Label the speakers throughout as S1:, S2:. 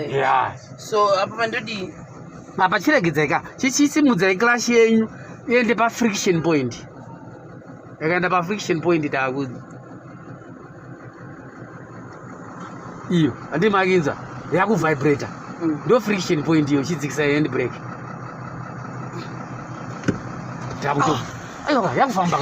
S1: Yeah.
S2: So apa pandodii?
S1: Apa chiregedzai ka, chichisimudzai clash yenyu iende pa friction point. Yakaenda pa friction point taku iyo handi makinzwa yakuvibrator ndo friction point iyo chidzikisa hand brake takuto aiwa yakufamba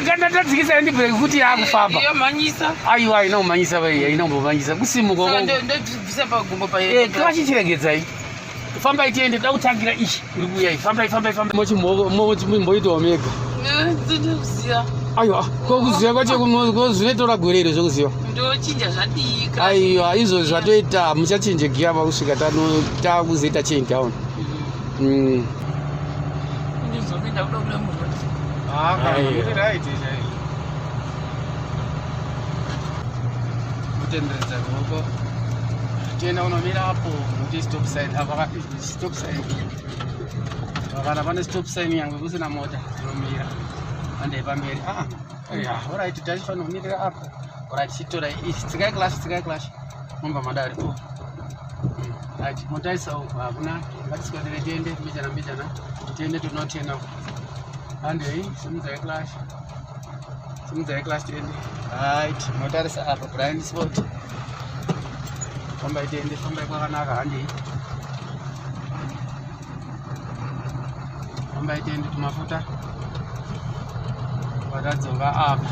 S1: ka ndadzikisa hand brake kuti yakufamba
S2: Yomhanyisa.
S1: Aiwa haina kumhanyisa vai haina kumbomhanyisa kusimuka
S2: Saka ndobvisa pagumbo pa.
S1: Eh, klashi chiregedzai fambai tiende toda kutangira ichi iri kuuya iyi fambai fambai fambai mochimboitawo mega.
S2: Ndinoziva.
S1: Aiwa ko kuziva kwacho zvinotora gore iro zvekuziva.
S2: Ndochinja zvadii?
S1: Aiwa izvo zvatoita muchachinje giya pakusvika takuzoita change down.
S2: Ndizopinda kuda kuda muroad.
S3: Ah, kana muri right chaizvo.
S1: Kutenderedza ruoko tienda kunomira apo kuti stop sign apa stop sign kana pane stop sign yangu kusina mota tinomira andei pamberi. Ah yeah, alright, tachifanira kumirira apo. Alright, chitora ichi, tsikai clash, tsikai clash, mumba madari po. Right, motaisa uku hakuna, ngatiswedere tiende mbijana mbijana, tiende tinotena uku. Handei, simudzai clash, simudzai clash tiende. Right, motarisa apa blind spot. Fambai tiende, fambai kwakanaka, handei. Fambai tiende tumafuta. Watadzoka apa.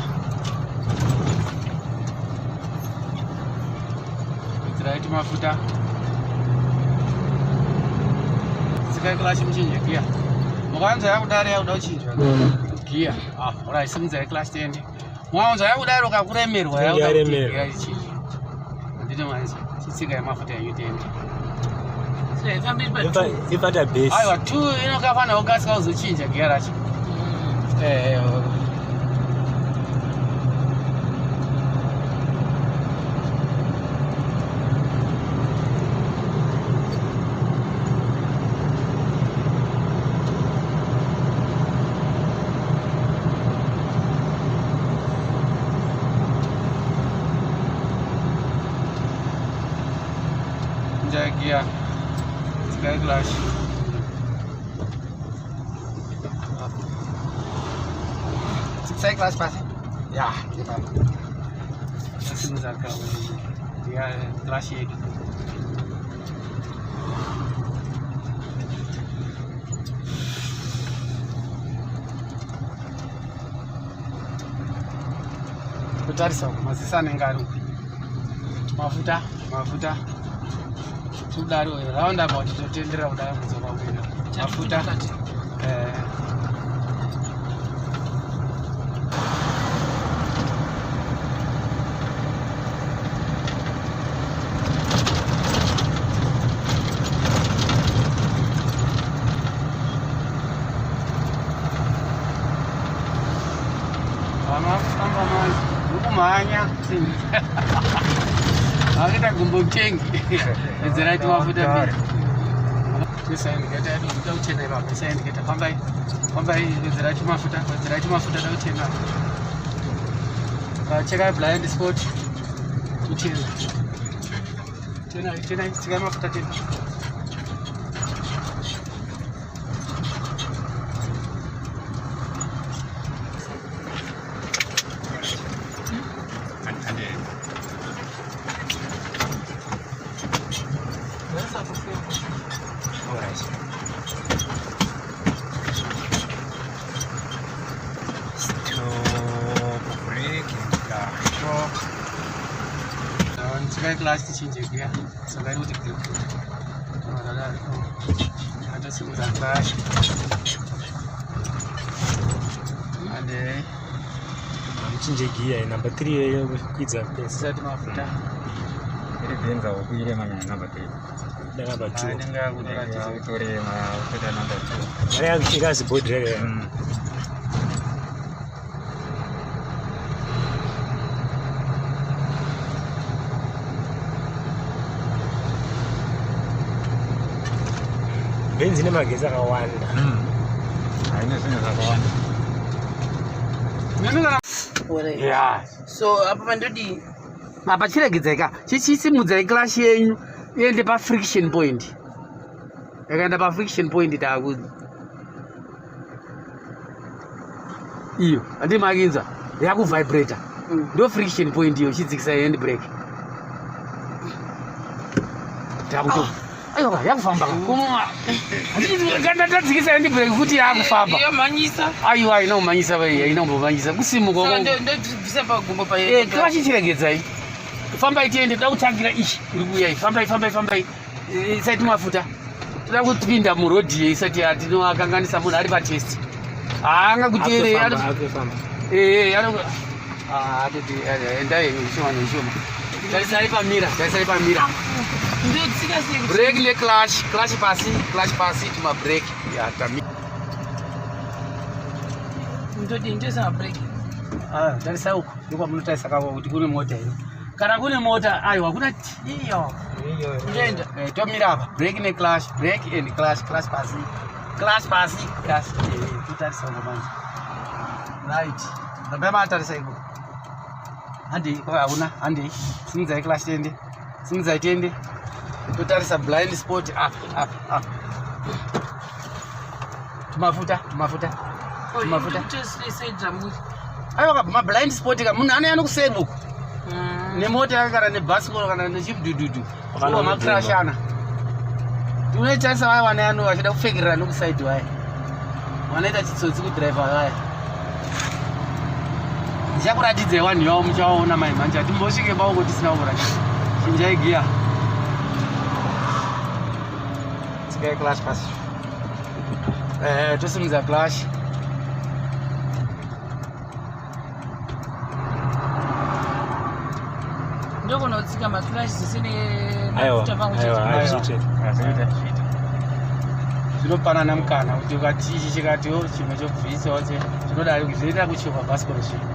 S1: Wedzerai tumafuta. Tsikai clutch muchinje giya. Mukaanza yakudari yakuda kuchinjwa giya. Ah, alright, simudzai clutch tiende. Mwaanza yakudari ukakuremerwa yakuda kuti
S4: Yaremerwa.
S1: giya ichinje. Handiti mwanza, chitsikai mafuta enyu tiende.
S2: Ifambi pa two.
S4: Ifata base.
S1: Aiwa, two inokafanira kukasika kuzochinja giya racho. Eh, Chinjai giya. Tsikai clutch. Tsikai clutch pasi. Ya, ipapo. Tasimudza giya clutch yedu. Kutarisa uku maziso anenge ari uku. Mafuta, mafuta. Tudari round about totendera kudai kudzoka kuenda. Mafuta. Eh. Vanofamba manje nokumhanya vakaita gumbo mutengi wedzerai tumafuta mbiri tisaindiketa tauchena ipapo tisaindiketa fambai fambai wedzerai tumafuta wedzerai tumafuta tauchena chekai blind spot tuchena tena tena tsikai mafuta tena.
S4: Alright. Stop brake and clutch.
S1: Stop. Tsikai clutch tichinje giya saka iri kuti grip atosimudza clutch andei.
S4: Muchinje giya number 3 yekukwidza pesi.
S1: Tisati mafuta.
S5: Iri bhenza ukuirema nyaya number 3.
S4: Da number 2.
S1: Anenge akutoratidza
S5: Kutorema kutoita number 2.
S4: Mari yakuchika body rega. Benzi nemagetsi akawanda.
S5: Haina zvinhu zvakawanda.
S1: Mimi kana
S2: Alright.
S1: yeah.
S2: So apa pandodii?
S1: Apa chiregedzai ka, chichisimudzai clutch yenyu iende pa friction point. Yakaenda pa friction point taku iyo handi makinzwa yakuvibrator ndo friction point iyo chidzikisa hand brake takuto aiwa yakufamba ka tadzikisa hand brake kuti yakufamba
S2: Yomhanyisa.
S1: aiwa haina kumhanyisa vai haina kumbomhanyisa kusimuka
S2: Saka
S1: uko.
S2: ndobvisa pagumbo pa.
S1: Eh, clutch chiregedzai fambai tiende toda kutangira ichi iri kuuya iyi fambai fambai fambai Eh, isati mafuta toda kupinda murodhi iyo isati yatinoakanganisa munhu ari patest haanga kuteerei
S4: Akufamba, akufamba.
S1: endai ishoma neishoma tarisai pamira tarisai pamira
S2: Ndotsika sei kuti
S1: break neclash clash pasi clash pasi tumabreak ya tami
S2: ndodii ndoisa mabreki.
S1: Ah, tarisai uko ndokwamunotarisa kako kuti kune mota here kana kune mota aiwa kuna iyo
S2: Ndoenda.
S1: Eh, tomira apa break neclash break and clash clash pasi clash pasi clash. Eh, totarisa uko manje right rambai makatarisa iko handei kwa hauna handei simudzai clash tiende simudzai tiende totarisa blind spot apa apa apa tumafuta tumafuta tumafuta
S2: Ndotosei
S1: aiwa mablind spot ka munhu anouya nokuseri uku nemota yake kana nebhasikoro kana nechimudhudhudhu
S4: Wakana
S1: makrashana tinoitarisa vaya vana yano vachida kupfekerera nokusaidi vaya vanoita chitsotsi kudhiraivha vaya ndichakuratidzai vanhu ivavo muchavaona mai manje hatimbosvike paoko tisina kuratidza chinjai giya tsikai clash pasi Eh, tosimudza clash
S2: Ndogona kutsika maclash zvese
S4: Aiwa,
S2: nemafuta pamwe
S4: aiwa,
S2: chete.
S4: hazviite.
S5: Hazviite, hazviite.
S1: zvinopanana mukana kuti ukati ichi chikatiwo chimwe chobvisawo zvinodaro zvinoita kuchovha bhasikoro zvino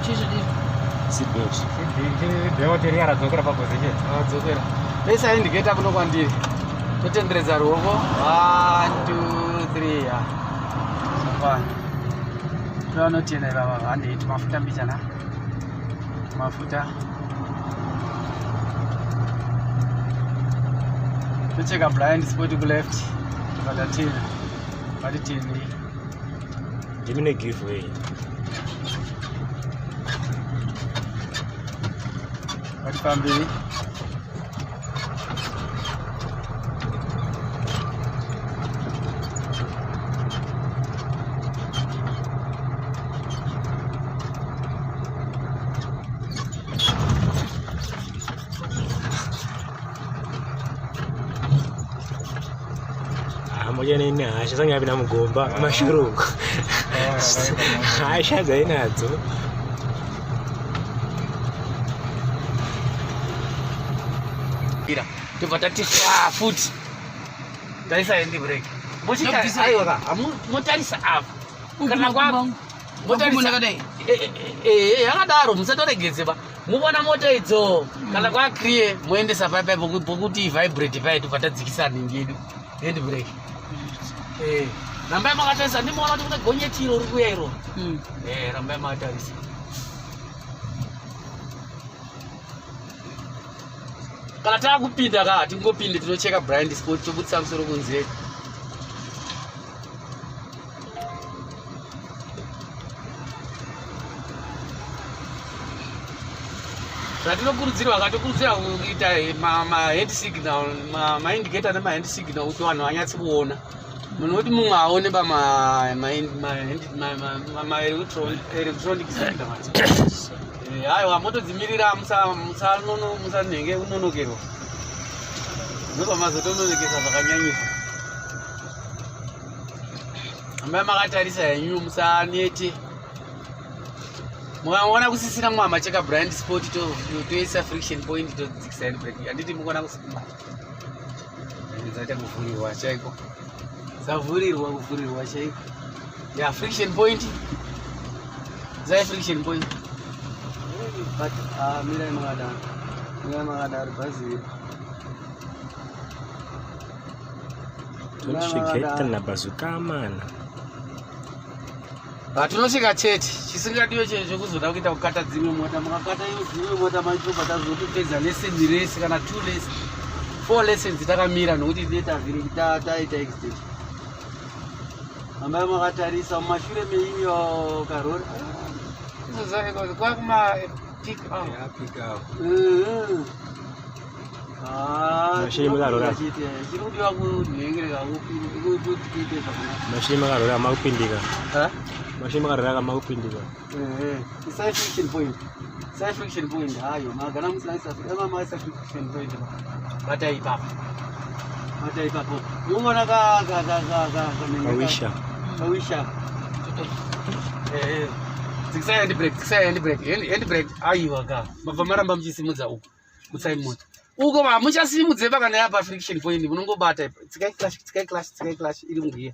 S2: Chizvodii.
S4: Seat belt.
S5: Belt riya radzokera paposition.
S1: adzokera toisa indicator kuno kwandiri totenderedza ruoko 1 2 3 ya zvakwana tovanotenda ivava handei tumafuta mbichana tumafuta tocheka blind spot kuleft tobva tatena ngatitenei
S4: Ndimi ne-give way.
S1: ngatifambei
S4: Ah, moja nene hasha sangapi namugomba mashure uko. Hasha dzainadzo.
S1: ira tobva tati swa futi tarisa hand brake
S2: Ndobvisa-
S1: aiwa motarisa apa kana kwa
S2: Makumbo ndakadai.
S1: yakadaro musatoregedzeba muvona mota idzo kana kwaclear moendesa pai pokuti vibrate pai tobva tadzikisa nhingi yedu hand brake Eh, rambai makatarisa ndimuona kuti kune gonyeti iro riri kuuya iro Eh, rambai makatarisa kana taakupinda ka hatingopinde tinocheka blind spot tobudisa musoro kunze zvatinokurudzirwa katokurudzira kuita mahand signal maindicator nemahand signal kuti vanhu vanyatse kuona munhu woti mumwe aone pamaelectronic signal Eh, aiwa motodzimirira musanhenge kunonokerwa nobva mazotononekesa zvakanyanyisa ambai makatarisa henyu musanete. Mukaona kusisina mwama cheka blind spot toisa friction point todzikisa handbrake. Handiti mukuona kusukuma. Dzaita kuvhurirwa chaiko. Dzavhurirwa kuvhurirwa chaiko. Ya friction point. Zai friction point. But ah mirai makadaro. Mirai makadaro bhazi.
S4: Tonosvika na bazuka mana.
S1: Hatinosvika chete chisingadiwe chinhu chekuzoda kuita kukata dzimwe mota mukakata iyo dzimwe mota maitobva tazotopedza lesson rese kana two lesson four lessons takamira nokuti tine tavhiri taita accident amai makatarisa mumashure meiyo karori kwakuma pick up
S3: Yeah, pick up.
S4: Mashure makarora.
S1: chiri kudiwa kunhengereka kuti kuite zvakanaka
S4: Mashure makarora makupindika.
S1: Ha?
S4: Mashure makarora makupindika.
S1: Isai friction point. Isai friction point hayo. Magana musina isa mama isa friction point. Bata ipapo. Bata ipapo. Muona ka ka ka ka ka
S4: Kawisha.
S1: Kawisha. Eh. Dzikisai handbrake, dzikisai handbrake, handbrake aiwa ka. Mabva maramba muchisimudza uko. Mutsai mota. Uko ma muchasimudze pakana yapa friction point munongobata ipa. Tsikai clutch, tsikai clutch, tsikai clutch iri mugiya.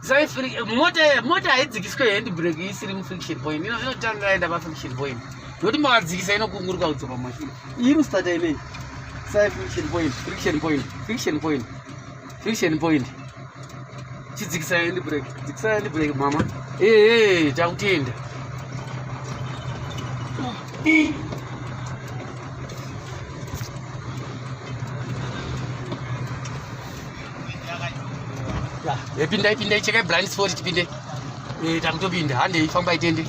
S1: Sai mota mota haidzikiswe handbrake isiri mufriction point. Ino inotanga yaenda pafriction point. Nokuti makadzikisa inokunguruka kudzoka mumashure. Iri kustarta inei. Sai friction point, friction point, friction point. Friction point. Chidzikisa handbrake, dzikisa handbrake mama. Eh eh, takutenda. Ya, pindai pindai chekai blind spot tipinde. Eh, takutopinda. Handei fambai tende.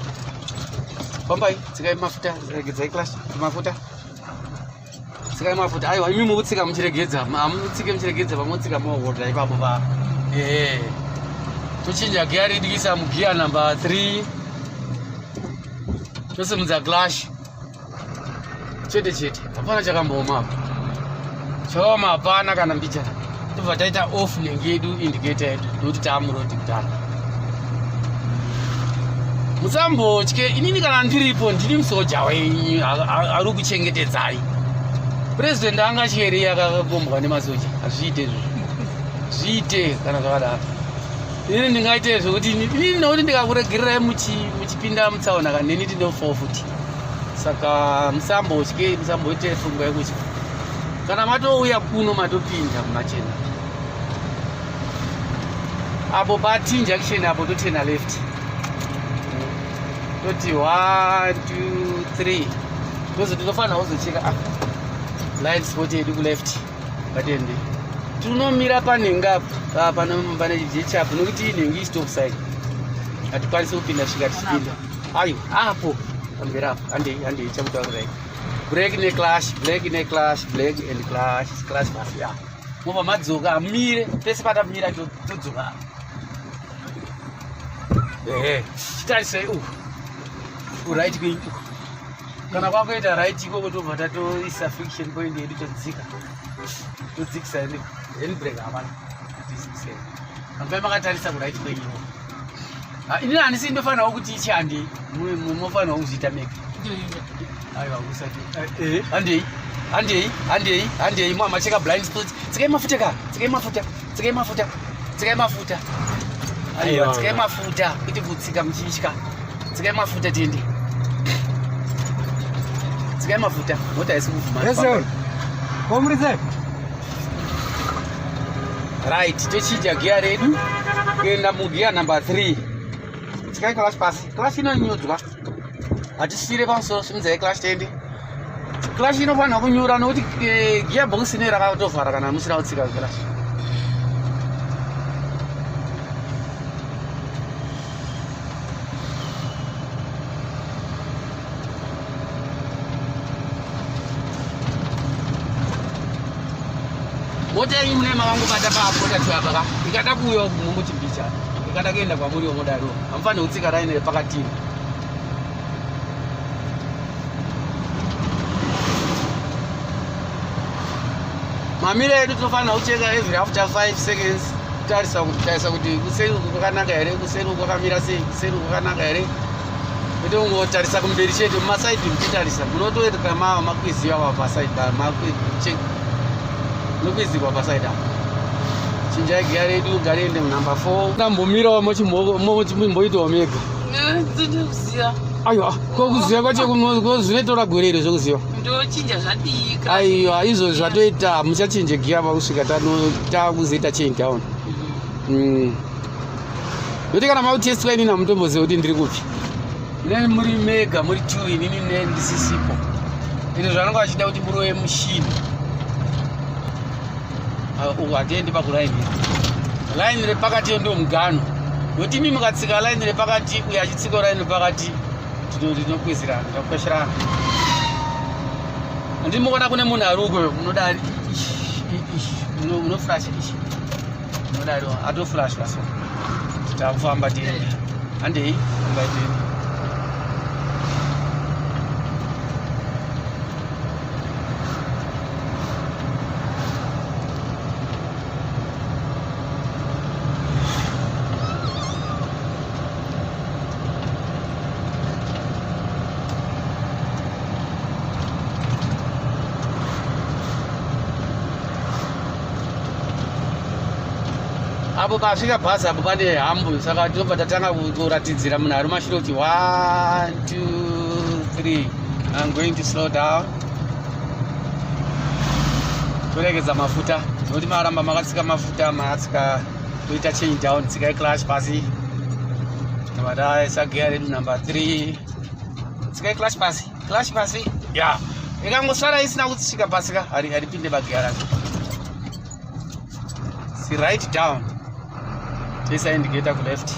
S1: Fambai, tsikai mafuta, regedzai clutch, mafuta. Tsikai mafuta. Aiwa, imi mukutsika muchiregedza. Hamutsike muchiregedza, pamutsika mohodha ipapo pa. Eh. Tochinja gear redu kuisa mugear number 3. Tosimudza clutch. Chete chete. Hapana chakambooma apa. Chakaoma hapana kana mbichana. Tobva taita off nenge yedu indicator yedu nokuti taamuroad kudhara. Musambotye, inini kana ndiripo ndini musoja wenyu ari kuchengetedzai. President angatyeri akakombwa nemasoja, hazviite izvozvo. Zviite kana zvakadaro. Inini ndingaite zvekuti inini nokuti ndikakuregererai muchipinda mutsaona kana neni ndinofawo futi. Saka musambotye, musamboite pfungwa yekutya. Kana matouya kuno matopinda mumachena. Apo pa T junction apo totena left. Toti 1 2 3. Tozo tinofanira kuzocheka ah. Blind spot yedu ku left. Patende. Tinomira panhenga apa pano pane jecha apo nokuti inhengi stop sign. Hatikwanisi kupinda svika tichipinda. Ayo apo pamberi apo handei handei chakutaurirai. Brake neclutch, brake neclutch, brake and clutch, clutch pasi ya. Mobva madzoka amire pese patamira todzoka. Ehe, chitarisai uku. Kuright kwenyu uku. Kana kwakuita right ikoko tobva tatoisa friction point yedu todzika. Todzikisa handbrake hapana. Tidzikise. Hambai makatarisa kuright kwenyu. Ah, inini handisi ndofanirawo kuti ichi handei. Munofanirawo kuzviita mega. Aiwa usati. Eh, handei. Handei, handei, handei mama cheka blind spot. Tsikai mafuta ka. Tsikai mafuta. Tsikai mafuta. Tsikai mafuta. Aiwa,
S4: Aiwa.
S1: tsikai mafuta kuti kutsika muchitya. Tsikai mafuta tiende. Tsikai mafuta. Mota haisi kuvhuma.
S3: Yes, sir. Komurize.
S1: Right, tochinja gear redu kuenda mugear number 3. Tsikai clutch pasi. Clutch inonyudzwa. Hatisire pamusoro, simudzai clutch tiende. Clutch inofanira kunyura nokuti gear box ine rakatovhara kana musina kutsika clutch. Mota yenyu mune makangobata paapota tu apa ka. Ikada kuuya munongoti mbicha. Ikada kuenda kwamuri womodaro. Hamufaniri kutsika raini repakatini. Mamiro edu tinofanira kucheka every after 5 seconds, Muchitarisa kutarisa kuti kuseri uku kwakanaka here, kuseri uku kwakamira sei, kuseri uku kwakanaka here. Kwete kungotarisa kumberi chete, mumasaidhi muchitarisa. Munotoita mava makwiziwa pa pasaidhi munokwizirwa pasaidhi apo. Chinjai giya redu ngariende munhamba 4. Ndambomirawo mochimboitawo mega.
S2: Ndinokuziva.
S1: Aiwa, ko kuziva kwacho zvinotora gore here zvokuziva?
S2: Ndochinja zvadii?
S1: Aiwa, izvo zvatoita muchachinje giya pakusvika takuzoita change down. Nokuti kana makutestwa inini hamutomboziva kuti ndiri kupi. Neni muri mega muri two, inini ne ndisisipo. Ende zvanenge vachida kuti murove mushini. Ah, uku hatiendi pakulaini. Laini repakati ndo mugano. Nokuti imi mukatsika laini repakati, uyo achitsika laini repakati, tinokwizirana, tinokwesherana. Handimuona kune munhu ari uko munodari munoflasha ishi, munodari atoflashwa, so takufamba tiende. Handei, fambai tiende. Apo pasvika bhazi apo pane hump, saka tinobva tatanga kuratidzira munhu ari mashure kuti 1 2 3, I'm going to slow down. Toregedza mafuta nokuti maramba makatsika mafuta, makatsika toita change down. Tsikai clutch pasi, tobva taisa gear redu number 3. Tsikai clutch pasi, clutch pasi. Ya, ikangosara isina kusvika pasi ka, haripinde pagear racho. Si right down, toisa indicator kuleft,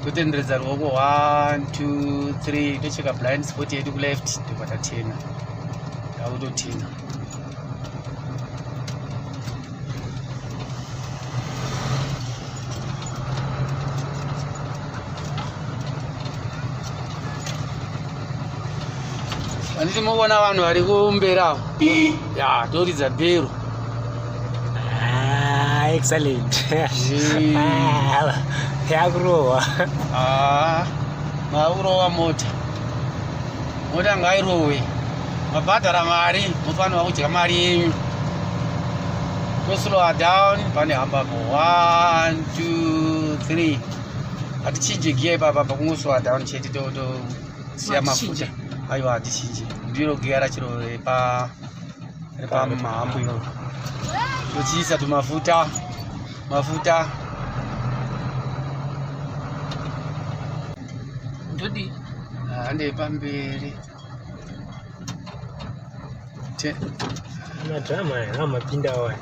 S1: totenderedza ruoko 1 2 3, tocheka blind spot yedu kuleft, tobva tatena, takutotina. Handiti mukuona vanhu vari kumberi avo? Ya, toridza bhero.
S4: Ah, excellent.
S1: Zii.
S4: Ah, yakurohwa.
S1: Ah, makurova mota. Mota ngairohwe. Mabhadhara mari, mufanirwa kudya mari yenyu. Toslowa down pane hump apo. 1 2 3. Hatichinje giya ipapa, pakungoslowa down chete tosiya mafuta. Aiwa, hatichinje. Ndiro giya rachiro repamahump iroro. Tochiisa tumafuta. Mafuta.
S2: Ndodii?
S1: Handei pamberi.
S4: Madrama aya amapinda aya.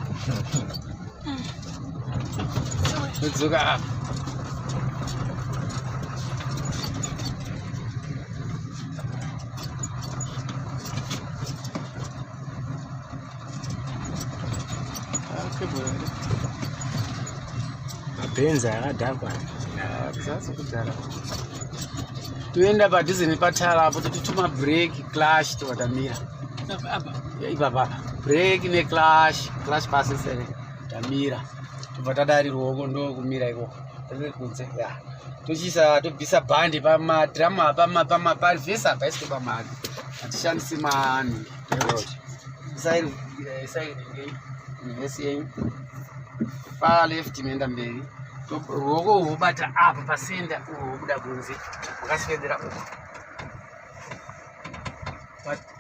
S1: Todzoka apa. Ah, kebhora here?
S4: Mabhenzi akadhakwa.
S1: Ah, zasi kudhara. Toenda padhuze nepatara apo, totituma brake, clutch, tobva tamira.
S2: Apa apa.
S1: Ipapa brake neclutch, clutch pasi sere, tamira, tobva tadari ruoko, ndokumira ikoko. Tiri kunze ya, tochiisa, tobvisa bhandi pamadhirama, parivhesi apa isiko pamari, hatishandisi manhu. Isai reverse yenyu pa left, inoenda mberi. Ruoko urwu bata apa pasenda, urwu wobuda kunze wakaswedera uko.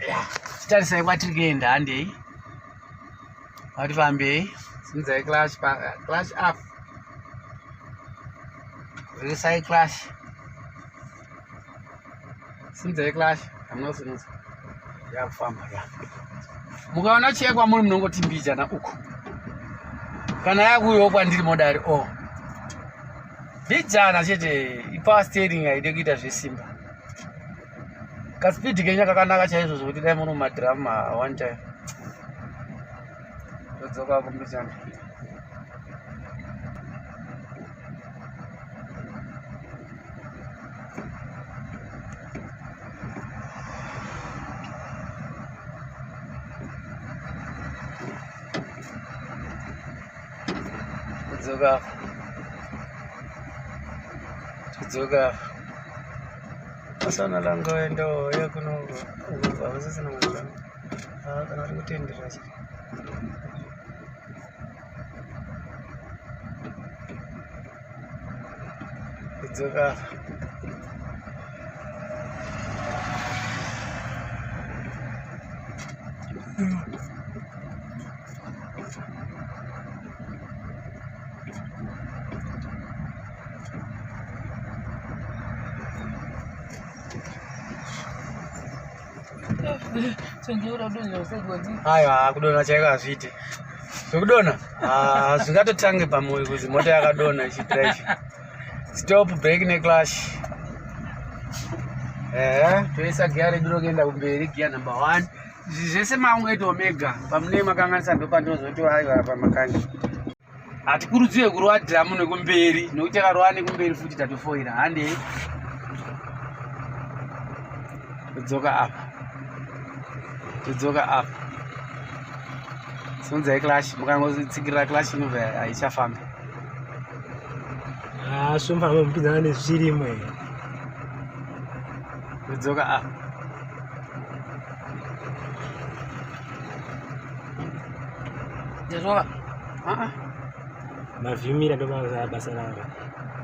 S1: Yeah, chitarisai kwatiri kuenda. Handei, ngatifambei. Simudzai clutch, clutch up, risai clutch, simudzai clutch. Hamuna kusimudza, yakufamba ya. Mukaona chiya kwamuri munongotimbijana uku, kana yakuuyawo kwandiri modari o mbijana chete. Ipower steering haide kuita zvesimba. Kaspeed kenya kakanaka chaizvo zvokuti dai muno mumadhirama one time. Todzoka kumbijana. Todzoka apa. Todzoka apa. Asana langa waenda wauya kuno uko havasisina kulanga. Ah, kana vari kutenderera chete. Todzoka apa.
S2: Chenjeura kudonha usaigwadzi.
S1: Aiwa, kudonha chaiko hazviite. Zvekudonha ah, zvingatotange pamwoyo kuzi mota yakadonha ichidrive. Stop brake neclash. Ehe, toisa giya redu rokuenda kumberi, giya number one. Izvi zvese maungaita omega, pamunee makanganisa ndopandozoti aiwa pamakanga. Hatikurudzirwe kurova dhiramu nekumberi, nekuti takarova nekumberi futi tatofoira. Handei. Todzoka apa. Todzoka apa. Sunzai clutch, mukangotsikirira clutch inobva haichafambi.
S4: Ah, svomba mupinzana nezvirimo here.
S1: Todzoka apa.
S2: Ndarova.
S1: Ah ah.
S4: Mavhimira ndo basa ravo.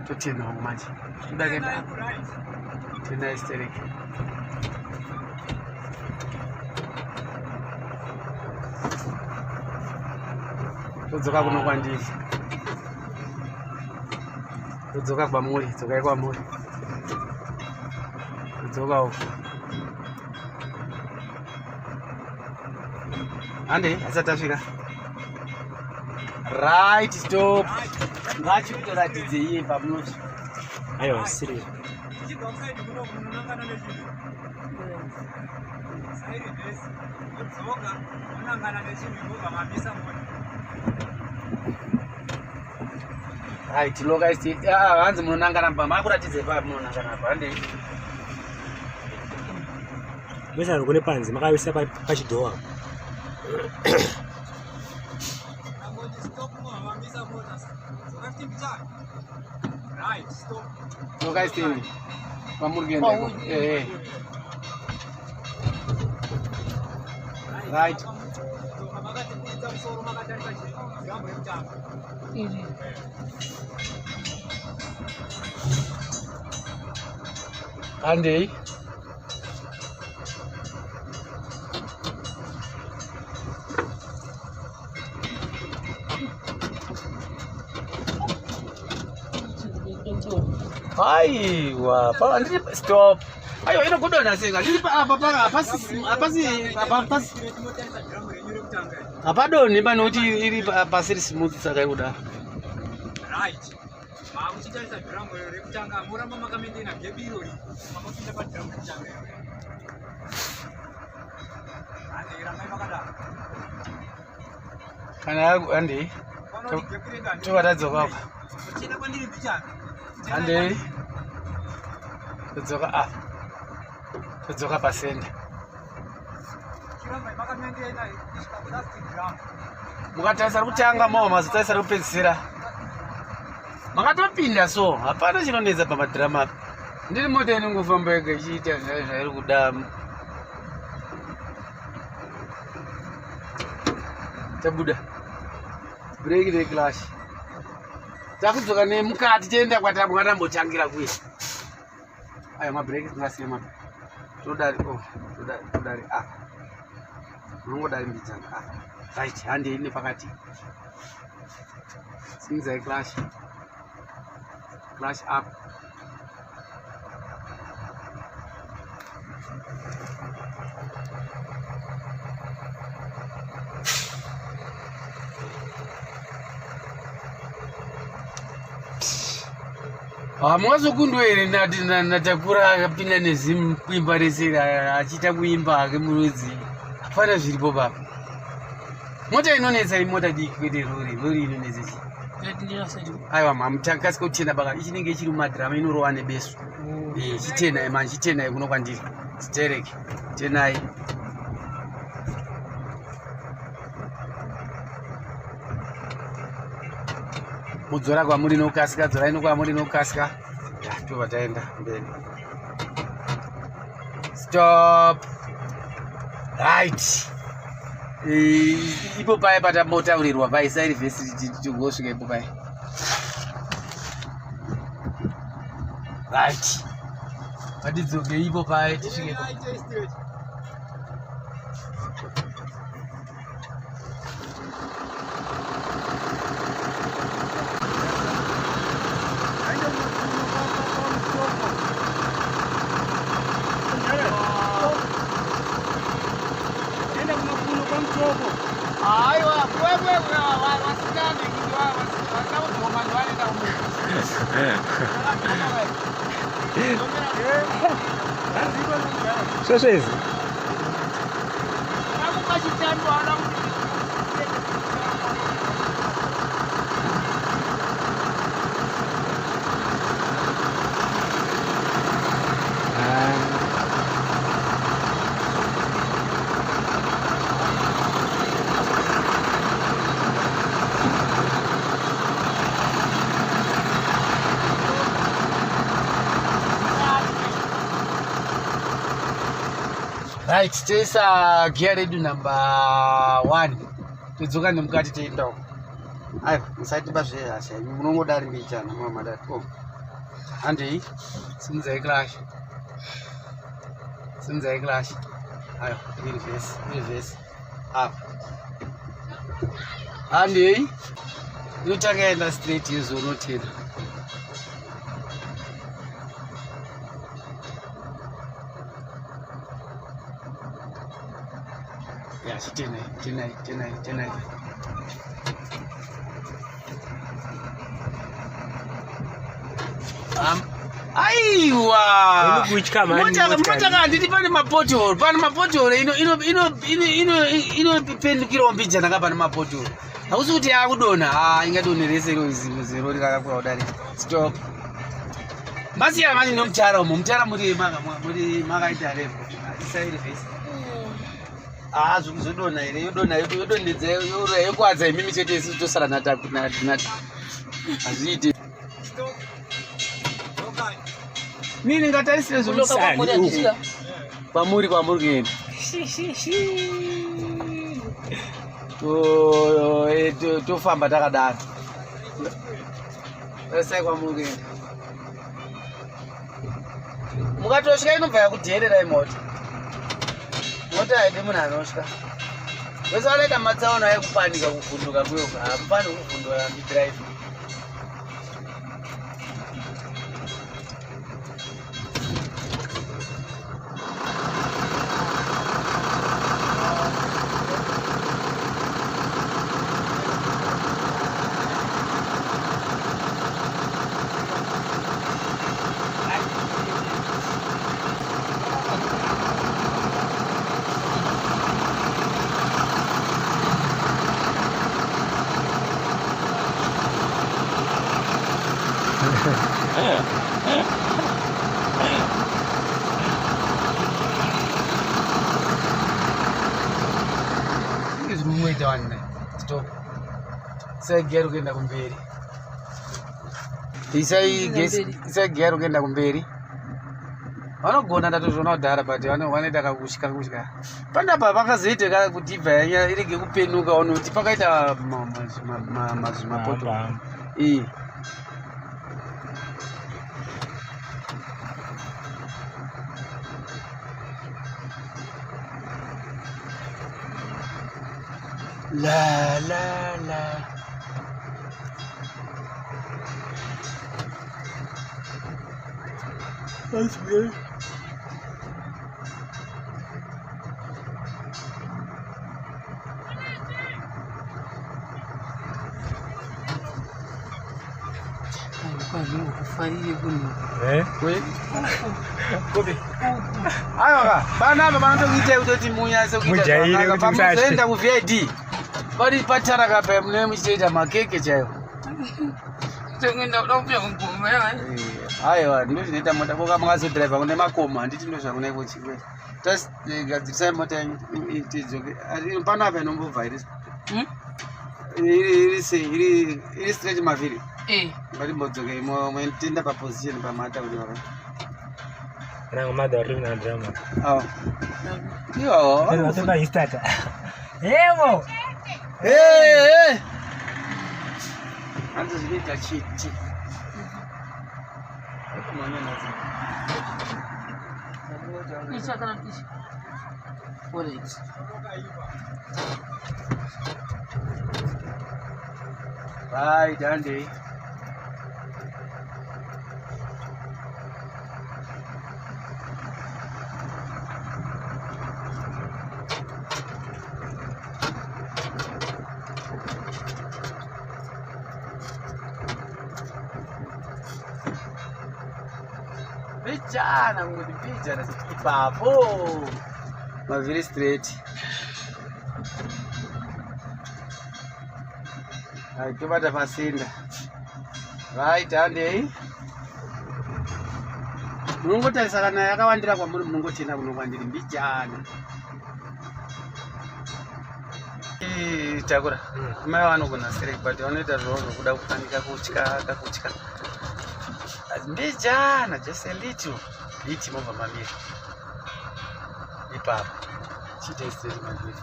S1: Totenawo manje. Toda kuenda apa. Tena stereki. Todzoka kuno kwandiri. Todzoka kwamuri, dzokai kwamuri. Todzoka uko. Hande, asati asvika. Right, stop. Ngachikutoratidze iye pamunoti.
S4: Aiwa, siri.
S3: Tichibva kusaidi kuno munonangana nechinhu. Saidi vhesi. Wodzoka wonangana nechinhu inobva mamisa mota.
S1: Right, loka isi. Ah, hanzi munonangana pa. Makuratidze pa munonangana pa. Hande.
S4: Mese kune panze makaisa pachidhowa.
S3: Angoti stop mobva mamisa mota. Dzoka futi mbichana. Right, stop.
S1: Loka isi. Pamuri kuenda iko. Eh eh. Right.
S3: Dzoka makatikuridza musoro makatarisa chigambo yekutanga.
S2: Iri.
S1: Handei. Aiwa, pa ndiri stop. Aiwa inokudonha sei? Ndiri pa apa pa hapasi hapasi hapasi
S3: Tinotarisa dhiramu renyu rekutanga.
S1: hapadonhi panoti iri pasiri smooth saka ikuda.
S3: Right. Makuchitarisa dhiramu rekutanga moramba makamaintaina gap irori. Makapinda padhiramu rekutanga irori. Handei rambai makadaro.
S1: Kana yaku handei.
S3: Panoti gap redu handei.
S1: Tobva tadzoka apa.
S3: Tichienda kwandiri mbichana.
S1: Handei. Todzoka apa. Todzoka pasenda.
S3: Chirambai makamaintaina kusvika kulast drum.
S1: Mukatarisa rokutanga mawa mazotarisa rokupedzisira. Makatopinda so, hapana chinonetsa pamadhirama apa. Ndiri mota inongofamba yega ichiita zvayo zvairi kuda. Tabuda. Breki reclash. Takudzoka nemukati toenda kwatambotangira kuya. Aya mabhreki tingasiya mabhreki. Todari oh, todari todari apa. Unongodari mbijana apa. Right, handei nepakati. Simudzai clutch. Clutch up. Hamungazokundwa here naTakura akapinda nezimuimba rese achiita kuimba hake murudzi. Hapana zviripo baba. Mota inonetsa imota diki kwete rori. Rori inonetsa chii? Aiwa mamutakasika kutenda baka ichinenge ichiri mumadhirama inorova nebesu. Eh, chitenai manje chitenai kuno kwandiri. Chitereke. Tenai. Kudzora kwamuri nokukasika, dzorai nokwamuri nokukasika. Ya, tobva taenda mberi. Stop. Right. Ipo paye patambotaurirwa paye isai reverse tigosvika ipo paye. Right. Ngatidzoke ipo paye tisvike ipo. Aiwa, wewe vasikana vasina kudhoma ndovanoenda kumunda.
S4: Svesve izvi.
S1: Right, toisa gear redu number 1 todzoka nemukati toenda uko. Aiwa, musatiba zvehasha imi munongodari mbichana mamadari. Oh. Handei, simudzai clash. Simudzai clash. Aiwa, reverse, reverse. Apa. Handei. Inotanga yaenda straight yozonotena. Ya, chitenai, tenai, tenai, tenai. Aiwa.
S4: Kutya mani.
S1: Mota handiti pane mapothole, pane mapothole ino ino ino ino ino inopendukirawo mbijana ka pane mapothole. Hakusi kuti yakudonha, ah ingadonhe rese iro zero rakakura kudari. Stop. Masiya manje nomutara umo, mutara muri maka muri makaita refu. Isai reverse. Ah zvodonha here, yodonha yodonhedza yokwadza imimi chete isu tosara nataku na hazviiti.
S3: Stop. Okay.
S1: Nini ngatarisire
S2: Kuloka kwamuri
S1: zvomusani
S2: handisvika.
S1: kwamuri kwamuri kuenda. Tofamba takadaro. Tarisai kwamuri kuenda. Mukatosvika inobva yakudheererai mota. Mota haidi munhu anosvika. Vese vanoita matsaona ekupanika kuvhunduka kuyoka. Hamufani kuvhunduka midhiraivhi. Izvi munoita wani nai. Stop. Isai gear kuenda kumberi. Isai gesi, isai gear kuenda kumberi. Vanogona ndatozviona kudhara but vanoita kakutya kutya. Panapa pakazoita ka kuti ibva yanya irege kupenuka unoti pakaita mazvimapoto. Eh. La la la. That's weird.
S2: Kufarire kuno.
S4: Eh?
S1: Kupi? Aiwa ka, panapa panotokuitai kutoti munyase kuita
S4: Mujaire
S1: zvakanaka.
S4: kuti musatye.
S1: Pamuzoenda kuVID pari patara kapa munenge muchitoita makeke chaiwo.
S2: Toenda kuda kupinda kugoma yawa.
S1: Aiwa, ndizvo zvinoita mota koka makazodhiraivha kune makomo handiti ndo zvakunaiko chikwe. Gadzirisai mota yenyu tidzoke. Panapa inombobva here?
S2: Hmm?
S1: Iri sei? Iri straight mavhiri.
S2: Eh.
S1: Ngatimbodzokei moenda paposition pamataurira.
S4: Kana mother uri na drama.
S1: Oh. Iwawo.
S4: Vatoba istata. Yebo.
S1: Hey, hey. Hanzi zvinoita chiti.
S2: Icha kana ichi. Alright.
S1: Right, handei. Mbijana kungoti mbijana ipapo mavhiri straight. Hai, tobata pasinda. Right, handei. Munongotarisa kana yakawandira kwamuri munongochena kuno kwandiri mbijana. Takura. Mai vanogona sereki but vanoita zvavo zvokuda kufanika kutya kakutya. Mbijana just a little bit mobva mamira. Ipapo. Chiita straight mavhiri.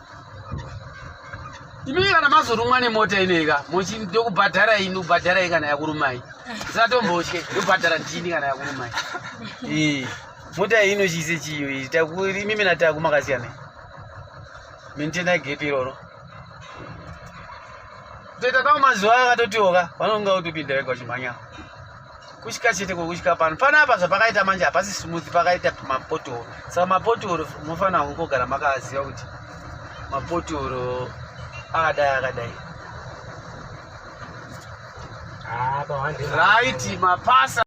S1: Imi kana mazorumwa nemota inoika ndokubhadharai ndokubhadharai kana yakurumai. Musatombotye ndobhadhara ndini kana yakurumai. Eh, mota iyi inochiise chiyo iyi imimi nataku makasiyana. Maintaina gap iroro. Kutoita pamwe mazuva akatotiwoka vanonga kutopinda vega vachimhanya. Kusvika chete kwekusvika pano. Panapa zvapakaita manje hapasi smooth, pakaita mapotoro. Saka mapotoro munofanira kungogara makaziva kuti mapotoro akadai akadai.
S4: Ah, pa wande.
S1: Right, mapasa.